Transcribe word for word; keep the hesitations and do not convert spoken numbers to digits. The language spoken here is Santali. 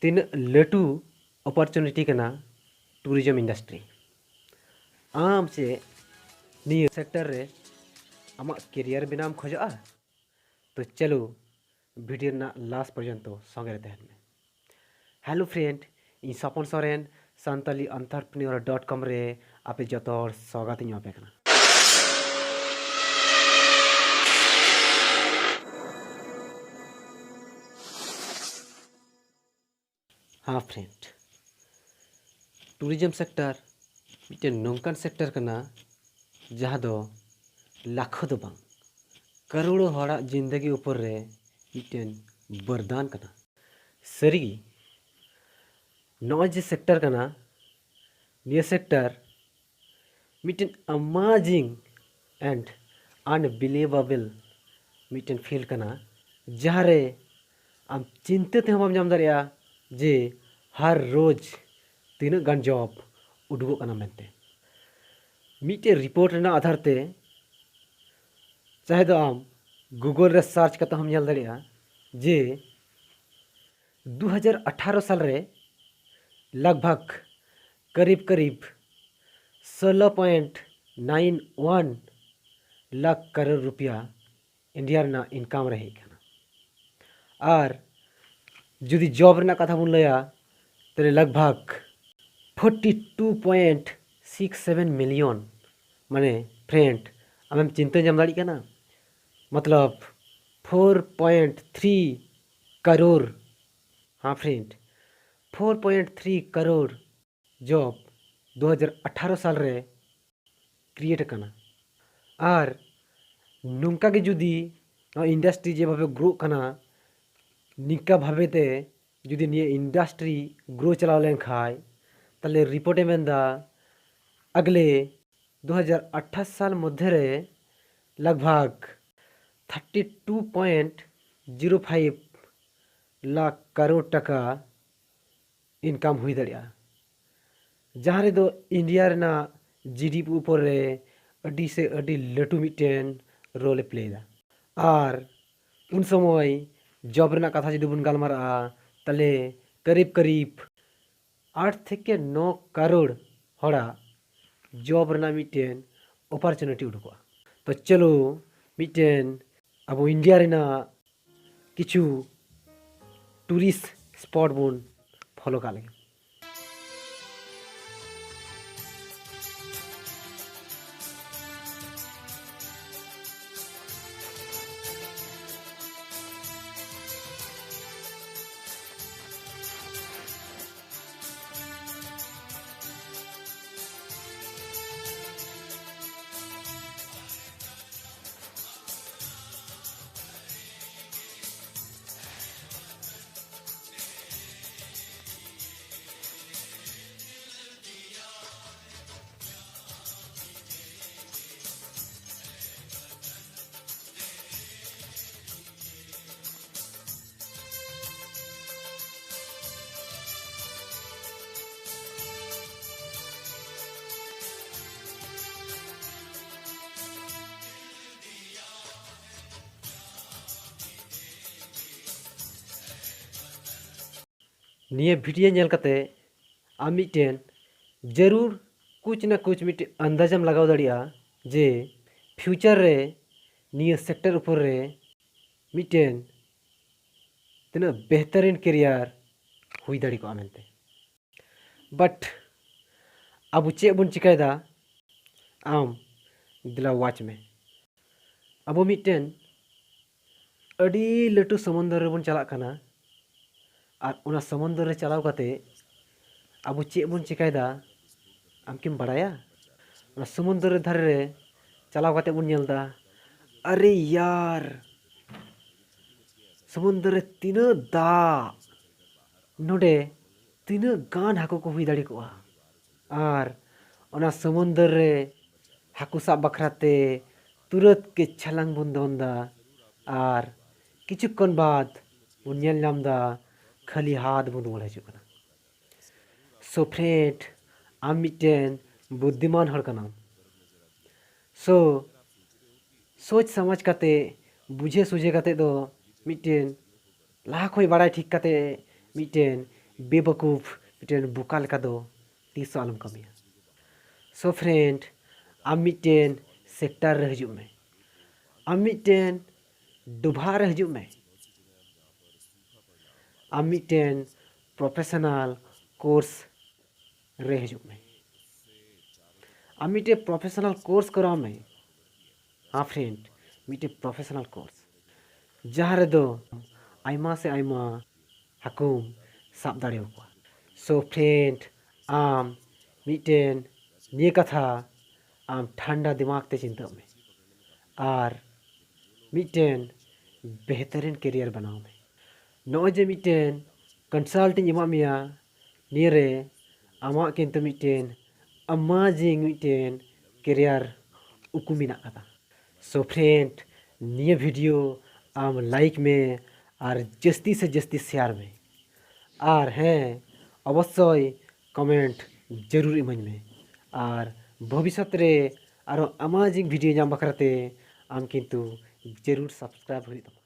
ᱛᱤᱱᱟᱹᱜ ᱞᱟᱹᱴᱩ ᱚᱯᱚᱨᱪᱩᱱᱤᱴᱤ ᱠᱟᱱᱟ ᱴᱩᱨᱤᱡᱚᱢ ᱤᱱᱰᱟᱥᱴᱨᱤ᱾ ᱟᱢ ᱪᱮᱫ ᱱᱤᱭᱟᱹ ᱥᱮᱠᱴᱚᱨ ᱨᱮ ᱟᱢᱟᱜ ᱠᱮᱨᱤᱭᱟᱨ ᱵᱮᱱᱟᱣ ᱮᱢ ᱠᱷᱚᱡᱚᱜᱼᱟ? ᱛᱚ ᱪᱚᱞᱚ, ᱵᱷᱤᱰᱤᱭᱳ ᱨᱮᱱᱟᱜ ᱞᱟᱥᱴ ᱯᱚᱨᱡᱚᱱᱛᱚ ᱥᱚᱸᱜᱮ ᱨᱮ ᱛᱟᱦᱮᱱ ᱢᱮ᱾ ᱦᱮᱞᱳ ᱯᱷᱨᱮᱱᱰ, ᱤᱧ ᱥᱚᱯᱚᱱ ᱥᱚᱨᱮᱱ, ᱥᱟᱱᱛᱟᱞᱤ ᱚᱱᱛᱟᱨᱯᱨᱮᱱᱤᱭᱚᱨ ᱰᱚᱴ ᱠᱚᱢ ᱨᱮ ᱟᱯᱮ ᱡᱚᱛᱚ ᱦᱚᱲ ᱥᱚᱜᱟᱛ ᱤᱧ ᱮᱢᱟ ᱯᱮ ᱠᱟᱱᱟ᱾ ᱦᱮᱸ ᱯᱷᱨᱮᱱᱰ, ᱴᱩᱨᱤᱡᱚᱢ ᱥᱮᱠᱴᱚᱨ ᱢᱤᱫᱴᱮᱱ ᱱᱚᱝᱠᱟᱱ ᱥᱮᱠᱴᱚᱨ ᱠᱟᱱᱟ, ᱡᱟᱦᱟᱸ ᱫᱚ ᱞᱟᱠᱷᱚ ᱫᱚ ᱵᱟᱝ, ᱠᱟᱨᱳᱲᱚ ᱦᱚᱲᱟᱜ ᱡᱤᱱᱫᱮᱜᱤ ᱩᱯᱚᱨ ᱨᱮ ᱢᱤᱫᱴᱮᱱ ᱵᱚᱨᱫᱟᱱ ᱠᱟᱱᱟ᱾ ᱥᱟᱹᱨᱤᱜᱮ, ᱱᱚᱜᱼᱚᱭ ᱡᱮ ᱥᱮᱠᱴᱚᱨ ᱠᱟᱱᱟ, ᱱᱤᱭᱟᱹ ᱥᱮᱠᱴᱚᱨ ᱢᱤᱫᱴᱮᱱ amazing and unbelievable ᱢᱤᱫᱴᱮᱱ ᱯᱷᱤᱞᱰ ᱠᱟᱱᱟ, ᱡᱟᱦᱟᱸ ᱨᱮ ᱟᱢ ᱪᱤᱱᱛᱟᱹ ᱛᱮᱦᱚᱸ ᱵᱟᱢ ᱧᱟᱢ ᱫᱟᱲᱮᱭᱟᱜᱼᱟ ᱡᱮ ᱦᱟᱨ ᱨᱳᱡᱽ ᱛᱤᱱᱟᱹᱜ ᱜᱟᱱ ᱡᱚᱵ ᱩᱰᱩᱠᱚᱜ ᱠᱟᱱᱟ ᱢᱮᱱᱛᱮ᱾ ᱢᱤᱫᱴᱮᱱ ᱨᱤᱯᱳᱨᱴ ᱨᱮᱱᱟᱜ ᱟᱫᱷᱟᱨ ᱛᱮ, ᱪᱟᱦᱮ ᱫᱚ ᱟᱢ ᱜᱩᱜᱚᱞ ᱨᱮ ᱥᱟᱨᱪ ᱠᱟᱛᱮ ᱦᱚᱸᱢ ᱧᱮᱞ ᱫᱟᱲᱮᱭᱟᱜᱼᱟ ᱡᱮ ᱫᱩ ᱦᱟᱡᱟᱨ ᱟᱴᱷᱟᱨᱚ ᱥᱟᱞ ᱨᱮ ᱞᱟᱜᱽ ᱵᱷᱟᱜᱽ ᱠᱟᱨᱤᱵ ᱠᱟᱨᱤᱵ ᱥᱳᱞᱳ point nine one lakh crore ᱨᱩᱯᱤᱭᱟ ᱤᱱᱰᱤᱭᱟ ᱨᱮᱱᱟᱜ ᱤᱱᱠᱟᱢ ᱨᱮ ᱦᱮᱡ ᱠᱟᱱᱟ᱾ ᱟᱨ ᱡᱩᱫᱤ ᱡᱚᱵ ᱨᱮᱱᱟᱜ ᱠᱟᱛᱷᱟ ᱵᱚᱱ ᱞᱟᱹᱭᱟ, ᱛᱟᱦᱞᱮ ᱞᱟᱜᱽ ᱵᱷᱟᱜᱽ forty two point six seven million. ᱢᱟᱱᱮ ᱯᱷᱨᱮᱱᱰ, ᱟᱢᱮᱢ ᱪᱤᱱᱛᱟᱹ ᱧᱟᱢ ᱫᱟᱲᱮᱭᱟᱜ ᱠᱟᱱᱟ? ᱢᱚᱛᱞᱚᱵ ᱯᱷᱳᱨ ᱯᱚᱭᱮᱱᱴ ᱛᱷᱨᱤ ᱠᱟᱨᱳᱲ᱾ ᱦᱮᱸ friend, four point three crore ᱡᱚᱵ ᱫᱩ ᱦᱟᱡᱟᱨ ᱟᱴᱷᱟᱨᱚ ᱥᱟᱞ ᱨᱮ ᱠᱨᱤᱭᱮᱴ ᱟᱠᱟᱱᱟ᱾ ᱟᱨ ᱱᱚᱝᱠᱟ ᱜᱮ ᱡᱩᱫᱤ ᱱᱚᱣᱟ ᱤᱱᱰᱟᱥᱴᱨᱤ ᱡᱮᱵᱷᱟᱵᱮ ᱜᱨᱳᱜ ᱠᱟᱱᱟ, ᱱᱤᱝᱠᱟ ᱵᱷᱟᱵᱮ ᱛᱮ ᱡᱩᱫᱤ ᱱᱤᱭᱟᱹ ᱤᱱᱰᱟᱥᱴᱨᱤ ᱜᱨᱳ ᱪᱟᱞᱟᱣ ᱞᱮᱱᱠᱷᱟᱡ, ᱛᱟᱦᱞᱮ ᱨᱤᱯᱳᱨᱴ ᱮ ᱢᱮᱱᱫᱟ ᱟᱜᱞᱮ ᱫᱩ ᱦᱟᱡᱟᱨ ᱟᱴᱷᱟᱥ ᱥᱟᱞ ᱢᱚᱫᱽᱫᱷᱮ ᱨᱮ ᱞᱟᱜᱽ ᱵᱷᱟᱜᱽ thirty two point zero five lakh crore ᱴᱟᱠᱟ ᱤᱱᱠᱟᱢ ᱦᱩᱭ ᱫᱟᱲᱮᱭᱟᱜᱼᱟ, ᱡᱟᱦᱟᱸ ᱨᱮᱫᱚ ᱤᱱᱰᱤᱭᱟ ᱨᱮᱱᱟᱜ ᱡᱤᱰᱤᱯᱤ ᱩᱯᱚᱨ ᱨᱮ ᱟᱹᱰᱤ ᱥᱮ ᱟᱹᱰᱤ ᱞᱟᱹᱴᱩ ᱢᱤᱫᱴᱮᱱ ᱨᱳᱞ ᱮ ᱯᱞᱮᱭᱮᱫᱟ᱾ ᱟᱨ ᱩᱱ ᱥᱚᱢᱚᱭ ᱡᱚᱵ ᱨᱮᱱᱟᱜ ᱠᱟᱛᱷᱟ ᱡᱩᱫᱤ ᱵᱚᱱ ᱜᱟᱞᱢᱟᱨᱟᱜᱼᱟ, ᱛᱟᱦᱞᱮ ᱠᱟᱨᱤᱵ ᱠᱟᱨᱤᱵ ᱟᱴ ᱛᱷᱮᱠᱮ ᱱᱚ ᱠᱟᱨᱳᱲ ᱦᱚᱲᱟᱜ ᱡᱚᱵ ᱨᱮᱱᱟᱜ ᱢᱤᱫᱴᱮᱱ ᱚᱯᱚᱨᱪᱩᱱᱤᱴᱤ ᱩᱰᱩᱠᱚᱜᱼᱟ᱾ ᱛᱚ ᱪᱚᱞᱚ, ᱢᱤᱫᱴᱮᱱ ᱟᱵᱚ ᱤᱱᱰᱤᱭᱟ ᱨᱮᱱᱟᱜ ᱠᱤᱪᱷᱩ ᱴᱩᱨᱤᱥᱴ ᱥᱯᱚᱴ ᱵᱚᱱ ᱯᱷᱚᱞᱳ ᱠᱟᱜ ᱞᱮᱜᱮ᱾ ᱱᱤᱭᱟᱹ ᱵᱷᱤᱰᱤᱭᱳ ᱧᱮᱞ ᱠᱟᱛᱮ ᱟᱢ ᱢᱤᱫᱴᱮᱱ ᱡᱟᱹᱨᱩᱲ ᱠᱩᱪ ᱱᱟ ᱠᱩᱪ ᱢᱤᱫᱴᱮᱱ ᱟᱱᱫᱟᱡᱟᱢ ᱞᱟᱜᱟᱣ ᱫᱟᱲᱮᱭᱟᱜᱼᱟ ᱡᱮ ᱯᱷᱤᱭᱩᱪᱟᱨ ᱨᱮ ᱱᱤᱭᱟᱹ ᱥᱮᱠᱴᱚᱨ ᱩᱯᱚᱨ ᱨᱮ ᱢᱤᱫᱴᱮᱱ ᱛᱤᱱᱟᱹᱜ ᱵᱮᱦᱛᱟᱨᱤᱱ ᱠᱮᱨᱤᱭᱟᱨ ᱦᱩᱭ ᱫᱟᱲᱮ ᱠᱚᱜᱼᱟ ᱢᱮᱱᱛᱮ᱾ ᱵᱟᱴ ᱟᱵᱚ ᱪᱮᱫ ᱵᱚᱱ ᱪᱤᱠᱟᱹᱭᱮᱫᱟ? ᱟᱢ ᱫᱮᱞᱟ ᱣᱟᱪ ᱢᱮ᱾ ᱟᱵᱚ ᱢᱤᱫᱴᱮᱱ ᱟᱹᱰᱤ ᱞᱟᱹᱴᱩ ᱥᱚᱢᱩᱱᱫᱚᱨ ᱨᱮᱵᱚᱱ ᱪᱟᱞᱟᱜ ᱠᱟᱱᱟ, ᱟᱨ ᱚᱱᱟ ᱥᱚᱢᱩᱱᱫᱚᱨ ᱨᱮ ᱪᱟᱞᱟᱣ ᱠᱟᱛᱮ ᱟᱵᱚ ᱪᱮᱫ ᱵᱚᱱ ᱪᱤᱠᱟᱹᱭᱮᱫᱟ ᱟᱢ ᱠᱤᱢ ᱵᱟᱲᱟᱭᱟ? ᱚᱱᱟ ᱥᱚᱢᱩᱱᱫᱚᱨ ᱨᱮ ᱫᱷᱟᱨᱮ ᱨᱮ ᱪᱟᱞᱟᱣ ᱠᱟᱛᱮ ᱵᱚᱱ ᱧᱮᱞ ᱮᱫᱟ, ᱟᱨᱮ ᱭᱟᱨ, ᱥᱚᱢᱩᱱᱫᱚᱨ ᱨᱮ ᱛᱤᱱᱟᱹᱜ ᱫᱟᱜ, ᱱᱚᱰᱮ ᱛᱤᱱᱟᱹᱜ ᱜᱟᱱ ᱦᱟᱹᱠᱩ ᱠᱚ ᱦᱩᱭ ᱫᱟᱲᱮ ᱠᱚᱜᱼᱟ᱾ ᱟᱨ ᱚᱱᱟ ᱥᱚᱢᱩᱱᱫᱚᱨ ᱨᱮ ᱦᱟᱹᱠᱩ ᱥᱟᱵ ᱵᱟᱠᱷᱨᱟ ᱛᱮ ᱛᱩᱨᱟᱹᱛ ᱜᱮ ᱪᱷᱟᱞᱟᱝ ᱵᱚᱱ ᱫᱚᱱ ᱮᱫᱟ ᱟᱨ ᱠᱤᱪᱷᱩ ᱠᱷᱚᱱ ᱵᱟᱫ ᱵᱚᱱ ᱧᱮᱞ ᱧᱟᱢ ᱮᱫᱟ ᱠᱷᱟᱹᱞᱤ ᱦᱟᱛ ᱵᱚᱱ ᱨᱩᱣᱟᱹᱲ ᱦᱤᱡᱩᱜ ᱠᱟᱱᱟ᱾ ᱥᱳ ᱯᱷᱨᱮᱱᱰ, ᱟᱢ ᱢᱤᱫᱴᱮᱱ ᱵᱩᱫᱽᱫᱷᱤᱢᱟᱱ ᱦᱚᱲ ᱠᱟᱱᱟᱢ᱾ ᱥᱳ ᱥᱳᱪ ᱥᱟᱢᱟᱡᱽ ᱠᱟᱛᱮ, ᱵᱩᱡᱷᱟᱹ ᱥᱩᱡᱷᱟᱹ ᱠᱟᱛᱮ ᱫᱚ ᱢᱤᱫᱴᱮᱱ ᱞᱟᱦᱟ ᱠᱷᱚᱱ ᱵᱟᱲᱟᱭ ᱴᱷᱤᱠ ᱠᱟᱛᱮ ᱢᱤᱫᱴᱮᱱ ᱵᱮᱵᱟᱠᱩᱯ, ᱢᱤᱫᱴᱮᱱ ᱵᱚᱠᱟ ᱞᱮᱠᱟ ᱫᱚ ᱛᱤᱥ ᱦᱚᱸ ᱟᱞᱚᱢ ᱠᱟᱹᱢᱤᱭᱟ᱾ So friend, ᱟᱢ ᱢᱤᱫᱴᱮᱱ sector ᱨᱮ ᱦᱤᱡᱩᱜ ᱢᱮ, ᱟᱢ ᱢᱤᱫᱴᱮᱱ ᱰᱚᱵᱷᱟᱜ ᱨᱮ ᱦᱤᱡᱩᱜ ᱢᱮ, ᱟᱢ ᱢᱤᱫᱴᱮᱱ professional course ᱨᱮ ᱦᱤᱡᱩᱜ ᱢᱮ, ᱟᱢ ᱢᱤᱫᱴᱮᱱ professional course ᱠᱚᱨᱟᱣ ᱢᱮ᱾ ᱦᱮᱸ friend, ᱢᱤᱫᱴᱮᱱ professional course, ᱡᱟᱦᱟᱸ ᱨᱮᱫᱚ ᱟᱭᱢᱟ ᱥᱮ ᱟᱭᱢᱟ ᱦᱟᱹᱠᱩᱢ ᱥᱟᱵ ᱫᱟᱲᱮᱭᱟᱠᱚᱣᱟ᱾ So friend, ᱟᱢ ᱢᱤᱫᱴᱮᱱ ᱱᱤᱭᱟᱹ ᱠᱟᱛᱷᱟ ᱟᱢ ᱴᱷᱟᱱᱰᱟ ᱫᱤᱢᱟᱜᱽ ᱛᱮ ᱪᱤᱱᱛᱟᱹᱜ ᱢᱮ ᱟᱨ ᱢᱤᱫᱴᱮᱱ ᱵᱮᱦᱛᱟᱨᱤᱱ career ᱵᱮᱱᱟᱣ ᱢᱮ᱾ ᱱᱚᱜᱼᱚᱭ ᱡᱮ ᱢᱤᱫᱴᱮᱱ consult ᱤᱧ ᱮᱢᱟᱫ ᱢᱮᱭᱟ, ᱱᱤᱭᱟᱹᱨᱮ ᱟᱢᱟᱜ ᱠᱤᱱᱛᱩ ᱢᱤᱫᱴᱮᱱ amazing ᱢᱤᱫᱴᱮᱱ career ᱩᱠᱩ ᱢᱮᱱᱟᱜ ᱠᱟᱫᱟ᱾ So friend, ᱱᱤᱭᱟᱹ video ᱟᱢ like ᱢᱮ ᱟᱨ ᱡᱟᱹᱥᱛᱤ ᱥᱮ ᱡᱟᱹᱥᱛᱤ share ᱢᱮ᱾ ᱟᱨ ᱦᱮᱸ, ᱚᱵᱚᱥᱥᱳᱭ comment ᱡᱟᱹᱨᱩᱲ ᱤᱢᱟᱹᱧ ᱢᱮ᱾ ᱟᱨ ᱵᱷᱚᱵᱤᱥᱥᱚᱛ ᱨᱮ ᱟᱨᱚ amazing video ᱧᱟᱢ ᱵᱟᱠᱷᱨᱟ ᱛᱮ ᱟᱢ ᱠᱤᱱᱛᱩ ᱡᱟᱹᱨᱩᱲ subscribe ᱦᱩᱭᱩᱜ ᱛᱟᱢᱟ᱾